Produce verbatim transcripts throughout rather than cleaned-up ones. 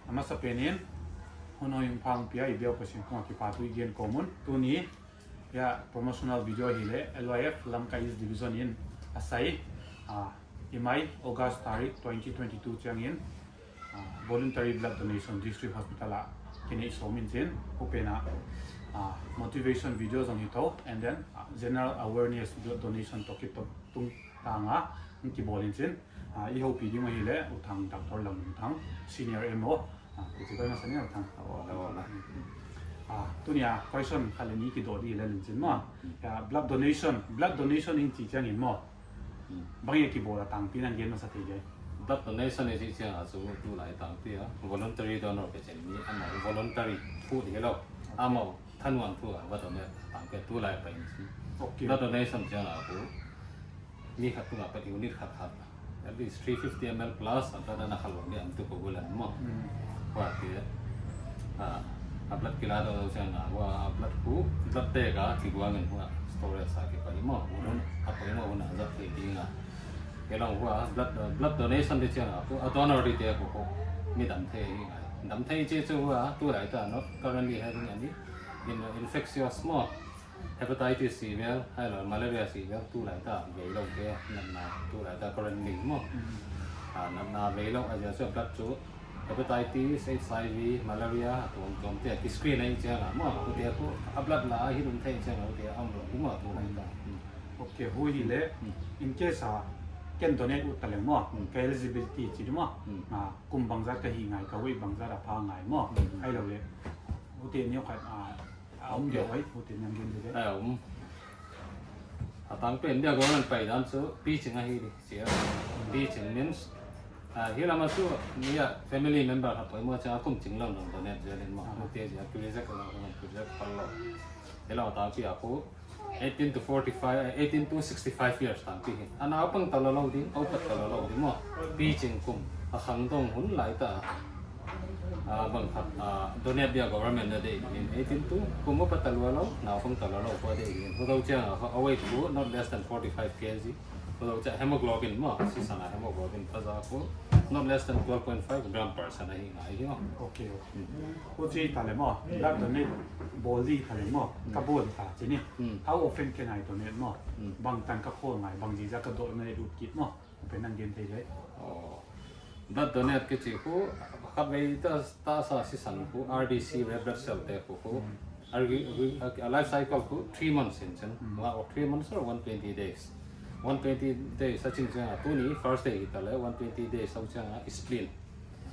A masa penin hun hong pia i biau Pasian kong a kipa thu i gen kawm un. Tuni ya promotional video hi le L Y F Lamka East Division in a sai, ah, i mai August tarik twenty twenty-two ciangin, ah, voluntary blood donation district hospital ah kinei sawm in cin, upena, ah, motivation video zong hi to, and then, ah, general awareness blood donation to kit to tung tanga ang kibawl in cin, ah, i hopi ding ahi le U Thang, Doctor Lam U Thang, senior M O. Ah, kici koi masa ni U Thang. Aw, aw, aw. Ah, tunia question khat le ni kidawh ding le nin cin maw. Hmm. Ya, blood donation, blood donation in ci ciangin maw. Hmm. Bang ya kibawl a tangpi nang gen masa thei ding. Blood donation i ci ciang a cu tu lai tangpi a voluntary donor ka cin ni, amau voluntary thu hi lo. Amau thanuam thu a va donate tangpi tu lai pa in cin. Okay. Blood donation ciang a cu mi khat tungah pat unit khat khat, at least three fifty M L plus a blood a na khat lo ni an tu ko gulan maw. Hmm. Hua ti, ah, a blood kila do ciang a, hua a blood khu, blood bank a kiguang in hua storage a kipai maw. Hun a pai maw, hun a zat thei ding a. Kei long hua blood, blood donation di ciang a, khu a donor di te ko ko mi dam thei hi ngai. Dam thei ci cu hua tu lai ta not currently having any in, infectious maw. Hepatitis si vel, hai lo malaria si vel, tu lai ta vei lo te, natna tu lai ta currently maw. Mm. Ah, natna vei lo a zia cu blood cu hepatitis, H I V, malaria, a tuam tuam te ki screen a i ciang a maw. Ute a khu a blood la a hi dum thei ciang a ute a om lo hi maw tu lai ta. Mm. Okay, hu hi le, mm, in case a ken donate ut ta leng maw, mm, ka eligibility ci di maw. Mm. Ah, kum bangzat ka hi ngai, ka weight bangzat a pha ngai maw. Mm. Hai lo le. Ute ni khat, ah, A om dia oi, ute niam din dia. A om. A tang pen dia government pai dan cu picing ahi di cia. Picing means, ah, hi lama cu ni a family member khat poi maw cia kum cing lo nang donate cia din maw. Ute cia ki reject lo, ki reject pal lo. Hi lama tang pi a khu eighteen to forty-five, eighteen to sixty-five years tang pi hi. A naupang ta lo lo ding, a upat ta lo lo ding maw. Picing kum a khang dong hun lai ta. Ah, bang khat, ah, donate dia government na deih in eighteen to kum upa ta lua lo, naupang ta lua lo kua deih in. Hu do ciang a, a weight khu not less than forty-five K G. Hu do ciang hemoglobin maw, sisan a hemoglobin paza khu not less than twelve point five gram per cent ahi ngai hi maw. Okay, okay. Hmm. Hu ci ta le maw, blood donate bawl di ta le maw, ka bawl ta ci ni. Hmm. How often can I donate maw? Hmm. Bang tan ka khawl ngai, bang ziza ka donate ut kit maw. Pen nang gen thei le. Aw. Blood donate kici khu, khat vei ta, ta sa sisan khu, R D C red blood cell te khu khu. Hmm. A, a, a life cycle khu three months in cin. Hmm. Wa, or three months or one twenty days. One twenty days a cin ciang a, tuni first day hi ta le, one twenty days a ciang a, spleen.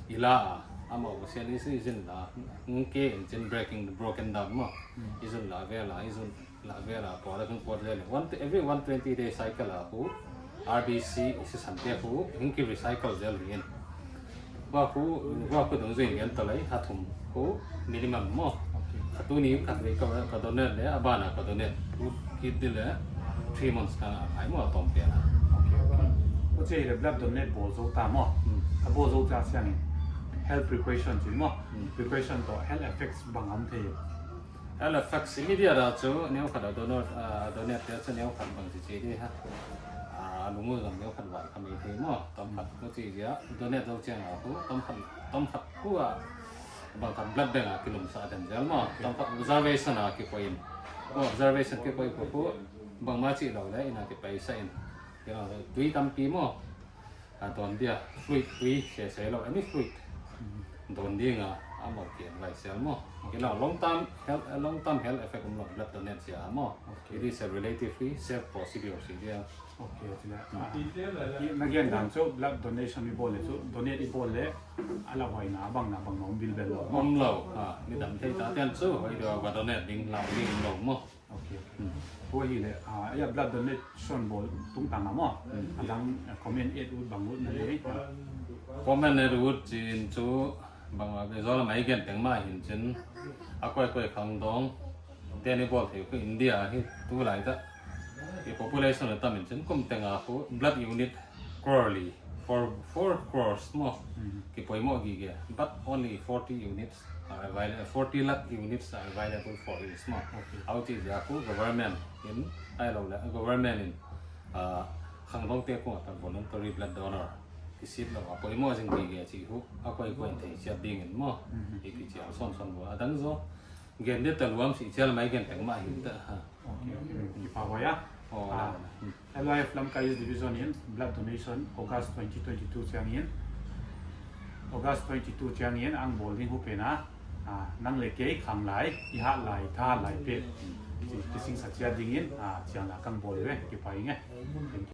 I la a, amau sian i si, i zin la, ng ke in cin breaking, broken down maw. Hmm. I zun la ve la, i zun la ve la, pua la kung pua le. One, every one twenty day cycle a khu, R D C sisan te khu, hing ki recycle zel hi in. Wa khu, wa khu dong zui ngen ta lai, ha thum khu, minimum maw. Okay. A tuni khat vei ka, ka donate le, a bana ka donate. Kit di le, three months ka ngai maw, a tom pia la. Okay, okay. Hu ci le blood donate bawl zo ta maw. Hmm. A bawl zo ta siang in. Health precaution ci maw. Hmm. Precaution to health effects bang om thei. Health effects immediate a cu neu khat a donate, ah, donate te cu neu khat bang ci ci di ha. Ah, lung u zong neu khat vai kha mei thei maw. Tom khat ko ci zia donate zo ciang a khu, tom khat, tom khat khu a bang khat blood bank a kilum sa den zel maw. Tom khat observation a kipoi in. Ko observation kipoi ko khu bang ma ci lo le in a kipai sa in. Kino tui tampi maw. A dawn dia, fluid tui sese lo, any fluid. Mm. Dawn ding a, a mawh kian vai sel maw. Okay. Kino long term health, long term health effect um lo, blood donate sia maw. Okay. It is a relatively safe procedure si dia. Okay, okay. Mm. Ah, i, na gen dan cu blood donation i bawl le cu, donate i bawl le, a la huai na bang na bang na um bil bel lo maw. Um lo, ha, mi dam thei ta tian cu, huai dia va donate ding lau ding lo maw. Ok, ok. Hmm. Tua hi le, ah, ya blood donation bawl tungtang a maw. Hmm. A dang, ah, comment et ut bang ut na le. Comment et ut cin cu bang a Mizoram a i gen teng mah hin cin a koikoi khang dong. Teni bawl thei khu India hi tu lai ta. I population a tam in cin kum teng a khu blood unit crorely, four, four crores maw. Hmm. Kipoi maw gige. But only forty units are available, forty lakh units are available for use maw. Ok. Au ci zia khu government in, ai lo le, government in, ah, khang dong te kung a pan voluntary blood donor. Sit lo a poimawh zing gige cih hu a koikoi in thei ciat dingin maw. Mhm. I kicial sawnsawn bua a dang zaw gen deta luam sih cial mai gen teng mah hin ta ha. Ok, ok. Kipa huai a. Oh, ah, la, la. Hmm. L Y F Lamka East Division in blood donation August twenty twenty-two ciangin, August twenty-two ciangin ang bawl ding hu pen a, ah, nang le kei khang lai, i hat lai, tha lai pek. Ci, ci sing sa ciat dingin, ah, ciang la kang bawl ve, kipa ing e. Thank you.